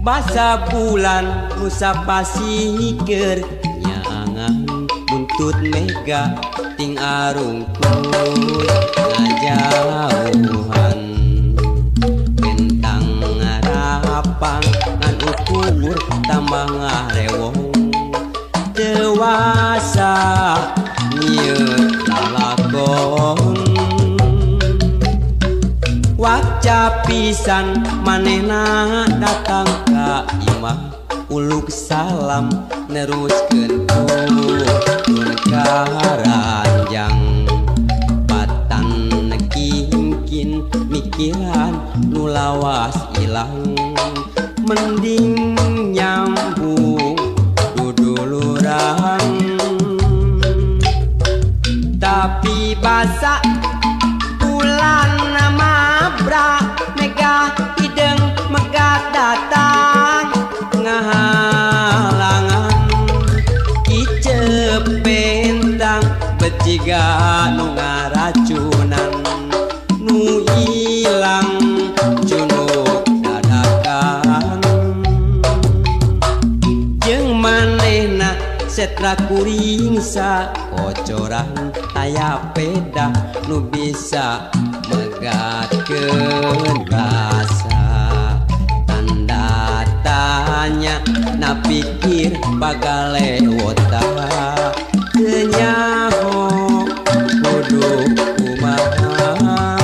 Basa bulan nusa pasikeur nyaangan buntut mega ting arungkut ngajauhan bentang ngarapang ngan ukur tambah ngarewong dewasa nyieun lalakon waca pisan manehna datang ka imah uluk salam neruskeun turun ka ranjang patan kingkin mikiran nu lawas ilang mending nyambung duduluran tapi basa bulan mabra mega hideng megat datang ngahalangan kicep bentang beciga nu ngaracunan nu ilang cunuk dadakan jeung manehna setra kuring sakocoran aya peda nu bisa megatkeun rasa tanda tanya na pikir bagalewota teu nyaho kudu kumaha.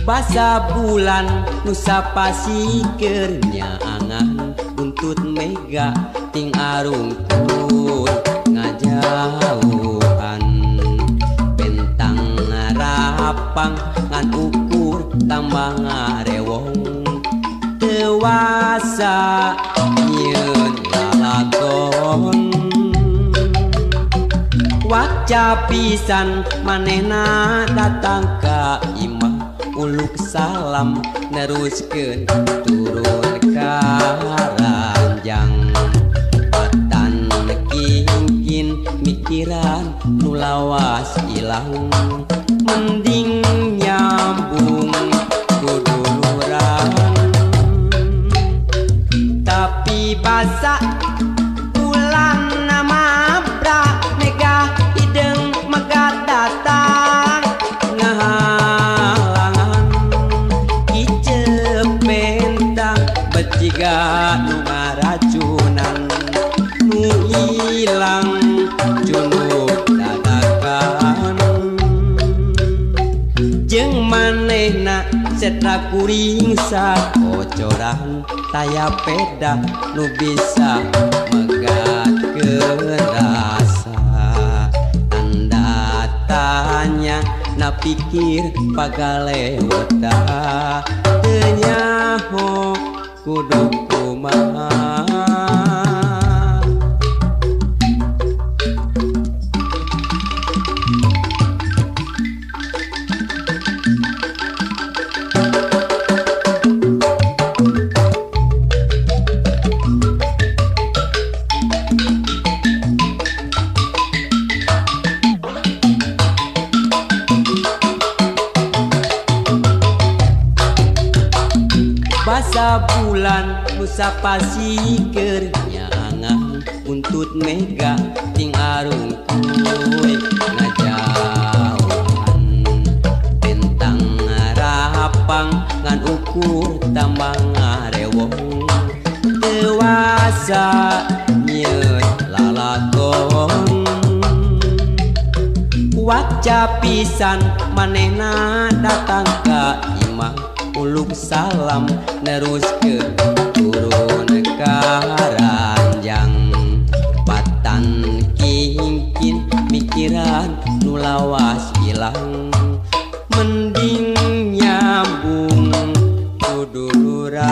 Basa bulan nusa pasikeur nyaangan buntut mega ting arungkut ngajauhan bentang ngarapang ngan ukur tambah ngarewong dewasa nyieun lalakon waca pisan manehna datang ka imah uluk salam neruskeun turun ka ranjang patan kingkin mikiran nu lawas ilang mending nyambung duduluran tapi basa bulan mabra mega hideng megat datang ngahalangan kicep bentang beciga nu ngaracunan nu ilang cunuk dadakan jeung manehna setra kuring sakocoran taya peda nu bisa megatkeun rasa tanda tanya na pikir pagalewota teu nyaho kudu kumaha. Basa bulan nusa pasikeur nyaangan buntut mega ting arungkuy ngajauhan bentang ngarapang ngan ukur tambah ngarewong dewasa nyieun lalakon waca pisan manehna datang ka imah uluk salam neruskeun turun ka ranjang patan kingkin mikiran nu lawas ilang mending nyambung duduluran.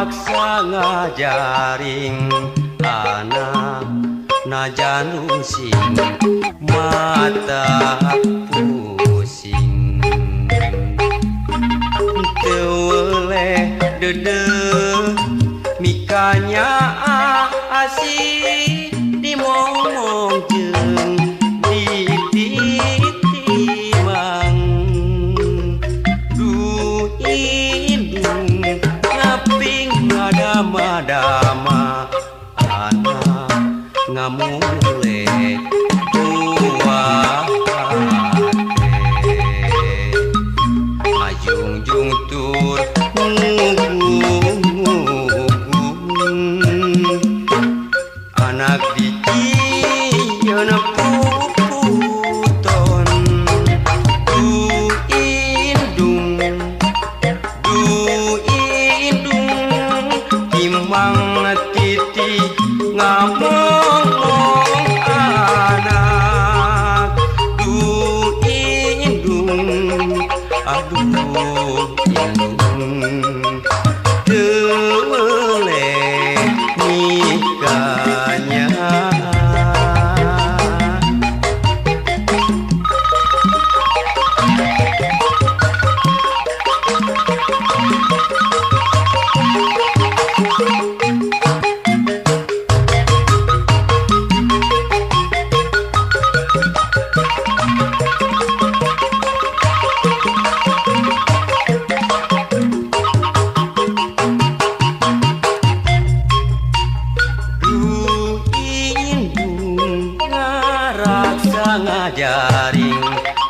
Ngaraksa ngajaring anak najan rungsing mata pusing. Teu weleh deudeuh mikanya asih dimomong jeung dititimang. Duh indung ngaping ngadama-dama anak ngamule buah hate. Ngajungjung tur ngugung anak dijieun puputon. Duh indung, duh indung timang titi ngamong anak. Duh indung, aduh indung teu weleh nikahnya. Duh indung ngaraksa ngajaring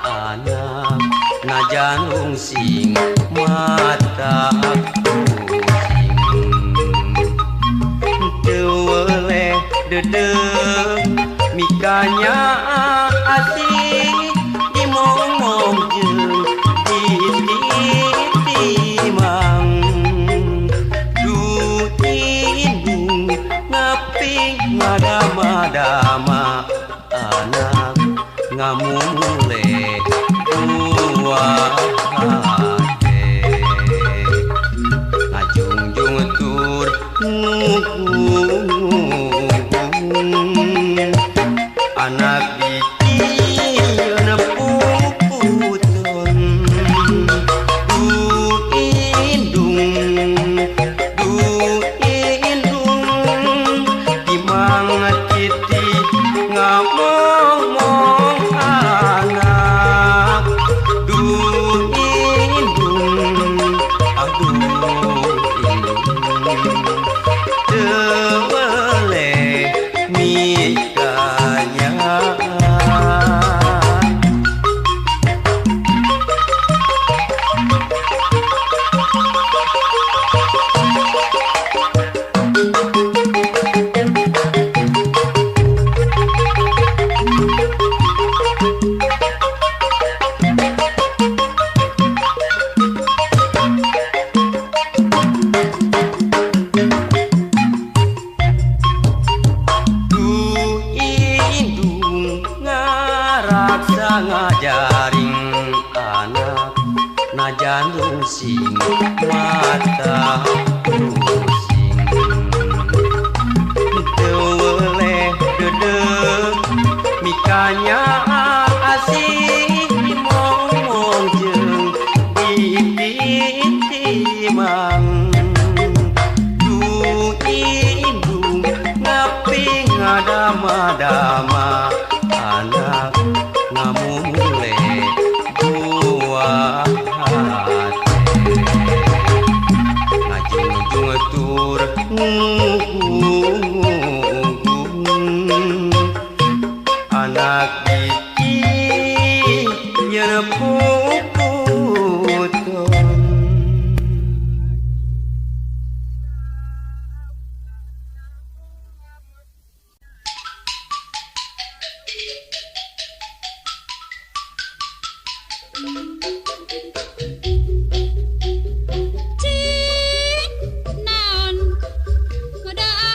anak najan rungsing mata pusing. Teu weleh deudeuh mikanya asih dimomong jeung dititimang. Duh indung ngaping ngadama-dama anak ngamumule buah hate. Ngajungjung tur ngugung anak dijieun puputon. Duh indung, duh indung timang titi ngamong anak. Duh indung, aduh indung teu weleh mikanya. Duh indung ngaraksa ngajaring anak najan rungsing mata pusing. Teu weleh deudeuh mikanya asih dimomong jeung dititimang. Duh indung ngaping ngadama-dama anak ngamumule buah hate. Ngajungjung tur ngugung anak dijieun puputon. Cik naon kuda.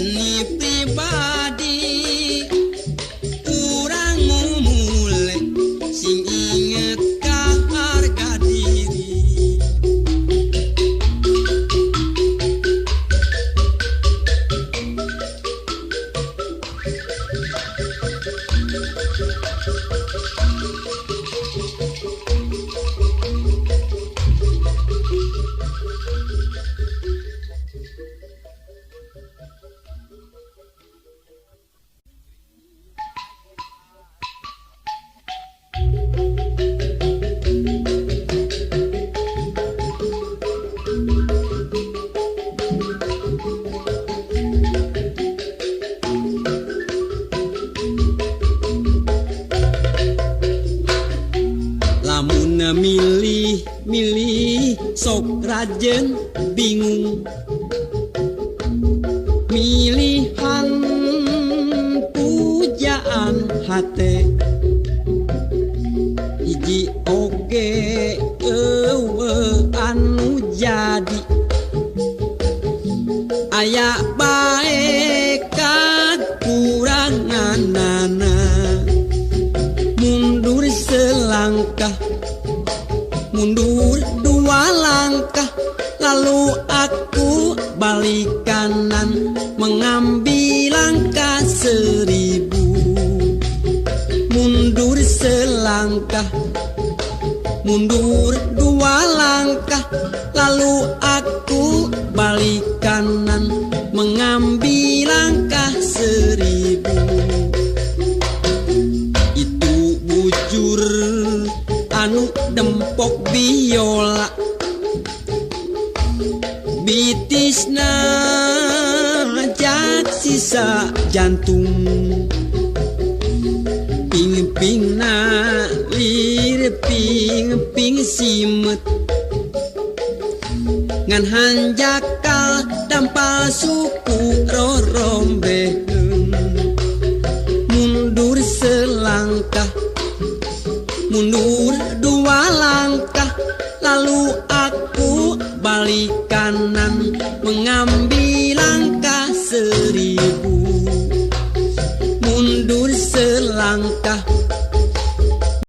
Seni pribadi urang mumule sing inget ka harga diri. Lamun milih-milih sok rajen bingung, milihan pujaan hate hiji oge eueuh anu jadi aya bae kakuranganana. Mundur selangkah, mundur dua langkah, lalu aku balik kanan mengambil langkah 1000. Mundur selangkah, mundur dua langkah, lalu aku balik kanan mengambil langkah 1000. Itu bujur anu dempok biola, bitisna jak sisa jantung, ping-pingna lir ping-ping simet, ngan hanjakal dampal suku rorombeheun. Mundur selangkah, mundur dua langkah, lalu aku balik kanan mengambil langkah